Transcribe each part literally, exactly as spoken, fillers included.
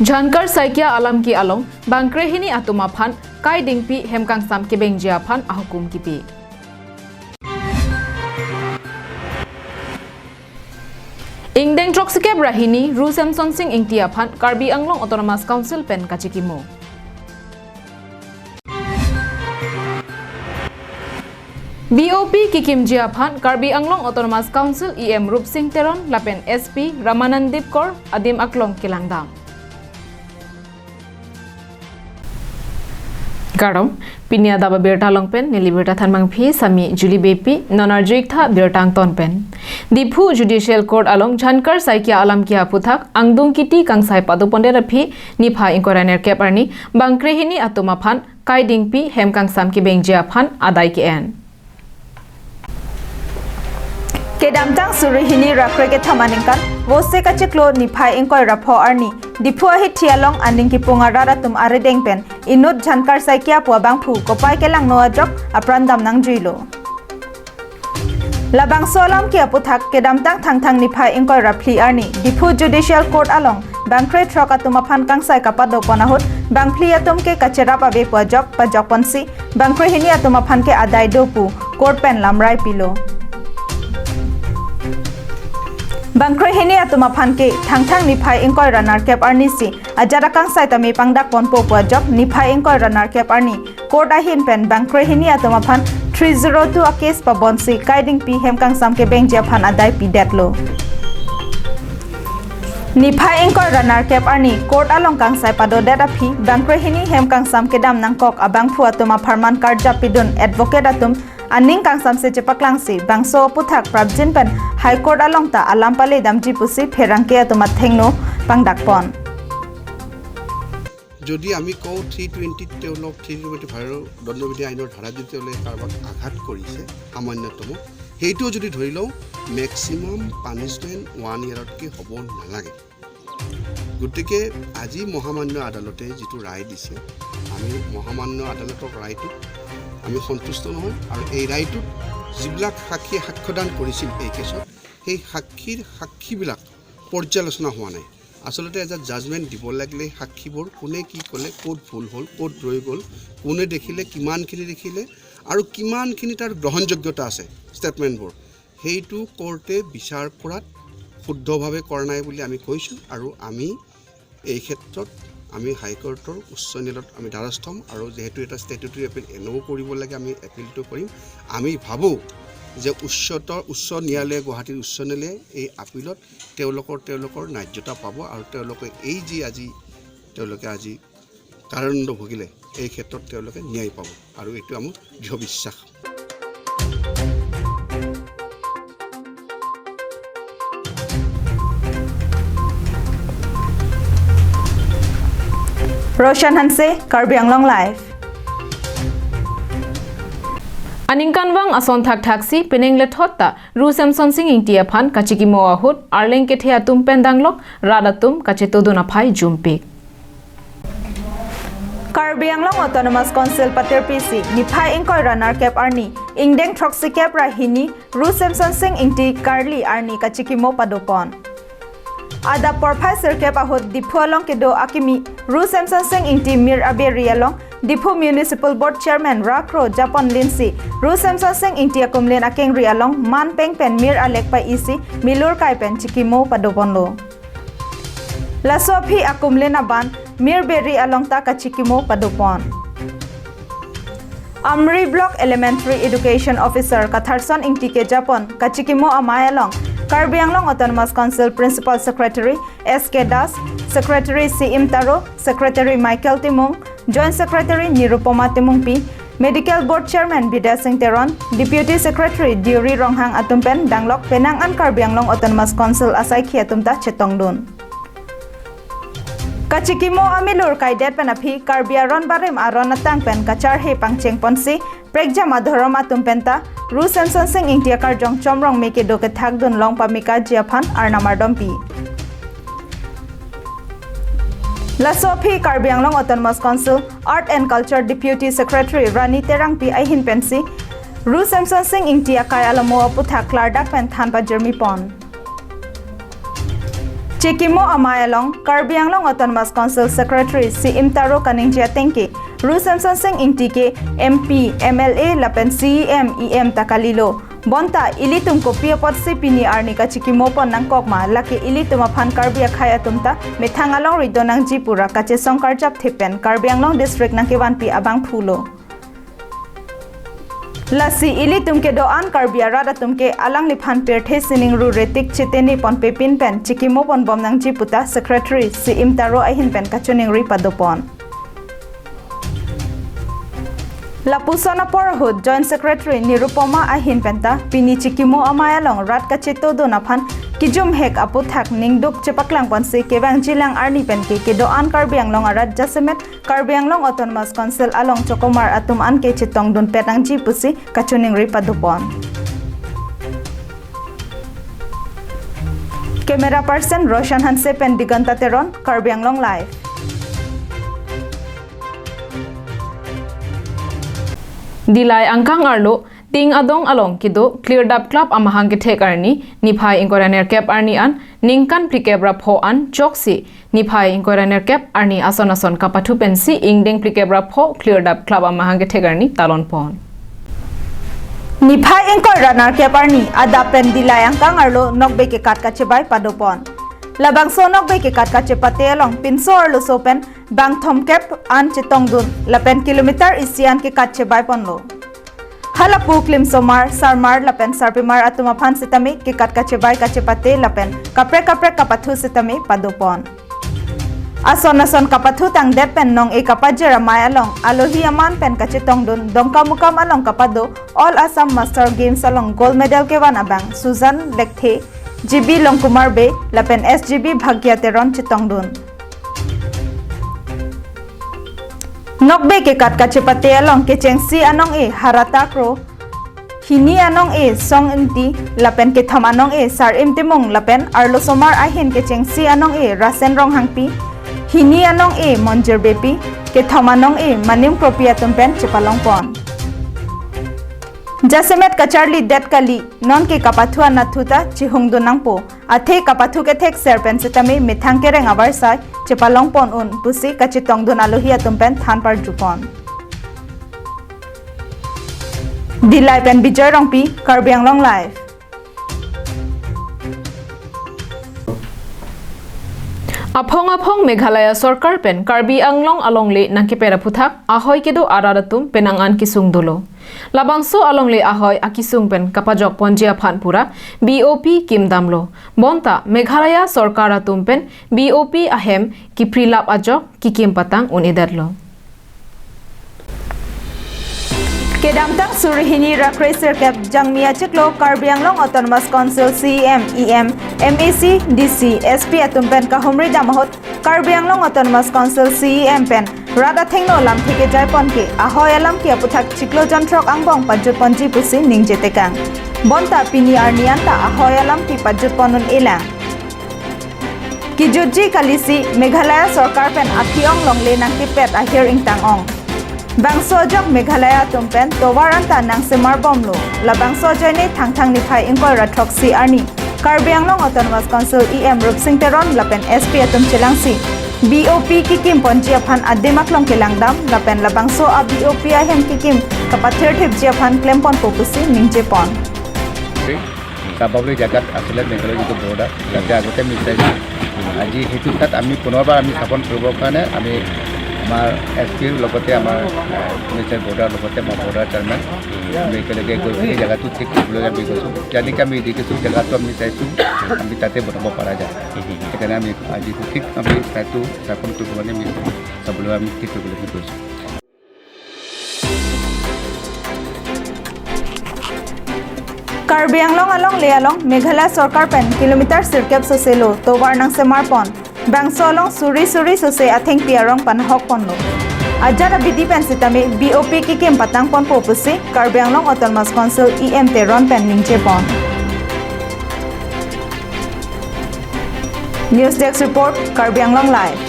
Jankar Saikia alamki along bangkrehini atum aphan kai dingpi hem kangsam kebengji aphan ahukum kipi. Ingdeng throksikep ra hini Ru Semson Sing Ingti aphan Karbi Anglong Autonomous Council pen kachikimo. B O P kikimji aphan Karbi Anglong Autonomous Council E M Rupsing Teron lapen S P Ramanand Dipkor adim aklong kelangdam. Kardom, pini adap abirta along pen neli birta thanmangphi Sami Juli Beypi, non arju-ik tha birta angton pen. Diphu Judicial Court along Jankar Saikia alamki aphuthak angdung kiti kangsai padopondet aphi niphai ingkoi ra nerkep arni bangkrehini atum aphan kai dingpi hem kangsam kebengji aphan adai ke-en. Kedamtang suri hini ra krekethom aningkan, Vose kachiklo niphai ingkoi ra pho arni, Diphu ahithi along aning kipung arat atum arideng pen inut Jankar Saikia pu abangphu kopai kelangno ajok apran dam nangjuilo. Labangso alamki aphuthak kedamtang Thangthang niphai ingkoi ra phli arni Diphu Judicial Court along bangkre throk atum aphan kangsai kapadopon ahut bangphli atum ke kacherap ave pu ajok pajokponsi bangkrehini atum aphan ke adai do pu court pen lamrai pilo. Bangkrehini atum aphan ke Thangthang niphai ingkoi ra nerkep arni si ajat akangsai tame pangdakponpo pu ajok niphai ingkoi ra nerkep arni court ahin pen bangkrehini atum aphan three zero two a case pabonsi kai dingpi hem kangsam kebengji aphan adai pidetlo. Niphai ingkoi ra nerkep arni court along kangsai padodet aphi bangkrehini hem kangsam kedam nangkok abangphu atum apharman karjap pidun advocate atum aning kangsamse chepaklangsi bangso aphuthak prapjin pen High Court along ta alam pale damji pusi pherangke atum athengno pangdakpon. যদি আমি কওঁ থ্ৰী টুৱেণ্টিত তেওঁলোক three twenty ফাইভৰ দণ্ডবিধি আইনৰ ধাৰা যদি তেওঁলোকে কাৰোবাক আঘাত কৰিছে সামান্যতম, সেইটো যদি ধৰি লওঁ, মেক্সিমাম পানিচমেণ্ট ওৱান ইয়েৰতকৈ হ'ব নালাগে। গতিকে আজি মহামান্য আদালতে যিটো ৰায় দিছে, আমি মহামান্য আদালতৰ ৰায়টোত আমি সন্তুষ্ট নহয়। আৰু এই ৰায়টোত যিবিলাক সাক্ষীয়ে সাক্ষ্যদান কৰিছিল এই কেছত, সেই সাক্ষীৰ সাক্ষীবিলাক পৰ্যালোচনা হোৱা নাই। আচলতে এটা জাজমেণ্ট দিব লাগিলে সাক্ষীবোৰ কোনে কি ক'লে, ক'ত ভুল হ'ল, ক'ত ৰৈ গ'ল, কোনে দেখিলে, কিমানখিনি দেখিলে আৰু কিমানখিনি তাৰ গ্ৰহণযোগ্যতা আছে ষ্টেটমেণ্টবোৰ, সেইটো কোৰ্টে বিচাৰ কৰাত শুদ্ধভাৱে কৰা নাই বুলি আমি কৈছোঁ। আৰু আমি এই ক্ষেত্ৰত আমি হাইকোৰ্টৰ উচ্চ ন্যায়ালয়ত আমি দ্বাৰস্থ হ'ম। আৰু যিহেতু এটা ষ্টেটুটৰী এপিল এনেও কৰিব লাগে, আমি এপিলটো কৰিম। আমি ভাবোঁ যে উচ্চতৰ, উচ্চ ন্যায়ালয়ে, গুৱাহাটীৰ উচ্চ ন্যায়ালয়ে এই আপিলত তেওঁলোকৰ, তেওঁলোকৰ ন্যায্যতা পাব আৰু তেওঁলোকে এই যি আজি, তেওঁলোকে আজি কাৰাদণ্ড ভুগিলে, এই ক্ষেত্ৰত তেওঁলোকে ন্যায় পাব আৰু এইটো আমাৰ দৃঢ় বিশ্বাস। Roshan Hanse, Karbi Anglong Live. Aningkanvang ason thakthaksi penang lethot ta Ru Semson Sing Ingti aphan kachikimo ahut arleng kethe atum pen danglok rat atum kachetodun aphai jumpik. Karbi Anglong Autonomous Council patirpisi niphai ingkoi ra nerkep arni ingdeng throksikep ra hini Ru Semson Sing Ingti karli arni kachikimo padopon. Adap porphai sirkep ahut Diphu along kedo akimi Ru Semson Sing Ingti mir aberi along Diphu Municipal Board Chairman Rakro Japon Linsi Ru Semson Sing Ingti akumlin akengri along man peng pen mir alek pa isi milur kai pen chikimo padoponlo. Laso aphi akumlin aban mir beri along ta kachikimo padopon. Amri Block Elementary Education Officer Katharson Ingti ke Japon kachikimo amei along Karbi Anglong Autonomous Council Principal Secretary S K Das, Secretary C M Taro, Secretary Michael Timung, Joint Secretary Nirupoma Timungpi, Medical Board Chairman Bidya Sing Teron, Deputy Secretary Deuri Ronghang atum pen danglok penang an Karbi Anglong Autonomous Council asaikhi atum ta chetongdun. Kachikimo amilur kaidet pen aphi Karbi aron barim aron atang pen kacharhe pangchengponsi prekjam adhorom atum penta Ru Semson Sing Ingti akarjong chomrong me kedo kethakdun long pamekaji aphan arnam ardompi. Laso aphi Karbi Anglong Autonomous Council Art and Culture Deputy Secretary Rani Terangpi ahin pensi Ru Semson Sing Ingti akai alamo aputhak klardak pen than pajirmipon. Chikimo amei along Karbi Anglong Autonomous Council Secretary C M Taro kaningje ateng ke Ru Semsonsing Ingti ke M P, M L A lapen C E M, E M ta kalilo. Bonta ilitum kopi apotsi pini arni kachikimo pon nangkok ma, lake ilitum aphan Karbi akhei atum ta methang alongri do nangji pura kachesong karjapthip pen Karbi Anglong District nangkevanpi abangphu lo. Lasi ilitum kedo-an Karbi arat atum ke alangliphan pirthe sining ru retik chetene ponpepin pen chikimo ponbom nangji puta Secretary C M Taro ahin pen kachiningri padopon. Lapuson apor ahut Joint Secretary Nirupoma ahin penta pini chikimo amei along rat kachetongdun aphan kijumhek aputhak ningduk chepaklang ponsi kevangjilang arni pen ke kedo-an Karbi Anglong arat jasemet Karbi Anglong Autonomous Council along chokomar atum an ke chetongdunpet nangji pusi kachiningri padopon. Camera person Roshan Hanse pen Diganta Teron, Karbi Anglong Live. Dillai angkang arlo Ting Adong along kedo Klirdap Club amahang kethek arni niphai ingkoi ra nerkep arni an ningkan phlikep ra pho an choksi niphai ingkoi ra nerkep arni ason ason kapathu pensi ingdeng phlikep ra pho Klirdap Club amahang kethek arni talon pon. Niphai ingkoi ra nerkep arni adap pen Dillai angkang arlo nokbe kekat kachebai padopon. Labangso nokbe kekat kachepate along pinso arloso pen bang thomkep an chetongdun lapen kilometer isi an kekat chebai ponlo. Halapu klimsomar, sarmar lapen sarpimar atum aphan sitame kekat kachebai kachepate lapen kaprek kaprek kapathu sitame padopon. Ason ason kapathu tangdet pen nong-e kapajir amei along alohi aman pen kachetongdun Dongkamukam along kapado All Assam Master Games along gold medal kevan abang Sujan Lekthe, G B Longkumar Bey lapen S G B Bhagya Teron chetongdun. Nokbe kekat kachepate along kechengsi anong-e Harata Kro, hini anong-e Song Ingti lapen kethom anong-e Sarim Timung lapen arlosomar ahin kechengsi anong-e Rasen Ronghangpi, hini anong-e Monjir Beypi, kethom anong-e Manim Kropi atum pen chepalong pon. Jasemet kacharlidet kali, nonke kapathu anatthu ta chihungdun nangpo. Athe kapathu kethek ser pen sitame methang kereng avarsai chepalong pon un pusi kachetongdun alohi atum pen than parjupon. Dillai pen Bijoy Rongpi, Karbi Anglong Live. Aphong aphong Meghalaya Sorkar pen Karbi Anglong alongle nangkepet aphuthak ahoi kedo arat atum penang an kesung dolo. Labangso alongle ahoi akesung pen kapajok ponji aphan pura B O P kimdamlo. Bonta Meghalaya Sorkar atum pen B O P ahem kiprilap ajok kekim patang un-edetlo. Kedamtang suri hini ra kre sirkep Jangmi achiklo Karbi Anglong Autonomous Council C E M, E M, M A C, D C, S P atum pen kahumri dam ahut Karbi Anglong Autonomous Council C E M pen rat athengno lamthe kejai pon ke ahoi alamthe aphuthak chiklo jonthrok angbong pajut ponji pusi ningje tekang. Bonta pini arni anta ahoi alamthe pajut pon un-elang. Kejutji kalisi Meghalaya Sorkar pen aphi-ong longle nangkepet ahir ingtang ong. Bangso ajok Meghalaya atum pen tovar anta nangsemar bomlo. Labangso ajoine Thangthang niphai ingkoi ra throksi arni Karbi Anglong Autonomous Council E M Rupsing Teron lapen S P atum chelangsi B O P kekim ponji aphan adim aklong kelangdam lapen labangso a B O P ahem kekim kapathir thipji aphan klem ponpo pusi ningje pon. Kababli jagat asile Meghalaya jitu border, jate agote ami চাইছোঁ। আজি সেইটো তাত আমি পুনৰবাৰ আমি স্থাপন কৰিবৰ কাৰণে আমি আমাৰ এছ পিৰ লগতে আমাৰ মিষ্টাৰ বৰ্ডাৰ লগতে আমাৰ বৰ্ডাৰ চেয়াৰমেন আমি একেলগে গৈ পিনি জেগাটো চেক কৰিবলৈ আমি গৈছোঁ। যেনেকৈ আমি দেখিছোঁ জেগাটো আমি চাইছোঁ, আমি তাতে বনাব পৰা যায়। সেইকাৰণে আমি আজি ঠিক আমি চাইছোঁ স্থাপন কৰিব কাৰণে আমি চাবলৈ আমি ঠিক কৰিবলৈ আমি গৈছোঁ। Karbi Anglong alongle along Meghalaya Sorkar pen kilometer sirkep soselo tovar nangsemar pon. Bangso along suri suri sose athengpi arong panhok ponlo. Ajat abidi pen sitame B O P kekim patang ponpo pusi Karbi Anglong Autonomous Council E M Teron pen ningje pon. News Desk Report, Karbi Anglong Live.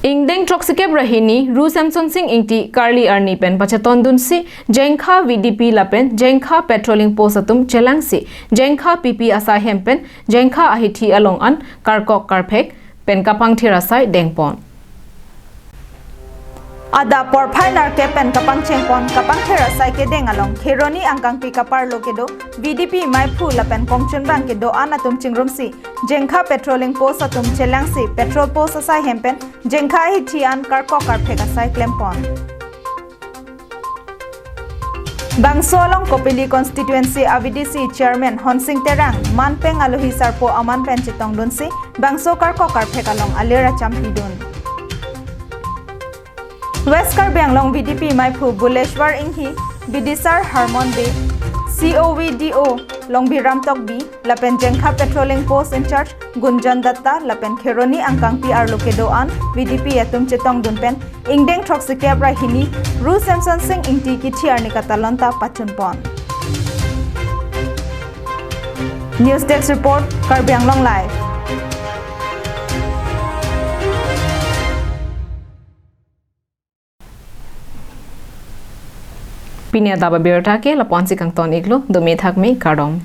Ingdeng throksikep ra hini Ru Semson Sing Ingti karli arni pen pachetondunsi Jengkha V D P lapen Jengkha patrolling post atum chelangsi Jengkha P P asai hem pen Jengkha ahithi along an karkok karphek pen kapangthir asai dengpon. Adap porphai nerkep pen kapangchengpon kapangthir asai kedeng along Kheroni Angkangpi kaparlo kedo V D P maiphu lapen kongchunbang kedo-an atum chingrumsi Jengkha patrolling post atum chelangsi patrol post asai hem pen Jengkha ahithi an karkok karphek asai klempon. Bangso along Kopili constituency a V D C chairman Honsing Terang manpeng alohi sarpo aman pen chetongdunsi bangso karkok karphek along alir acham pidun. West Karbi Anglong V D P maiphu Buleshwar Inghi, bidisar Harmon Bey, C O V D O Longbiram Tokbi lapen Jengkha patrolling post in charge Gunjan Datta lapen Kheroni Angkangpi arlo kedo-an V D P atum chetongdun pen ingdeng throksikep ra hini Ru Semson Sing Ingti kithi arni katalon ta pachunpon. News Desk Report, Karbi Anglong Live. Pini adap abirta ke lapu-ansi kangton iklo, dome thakme, kardom.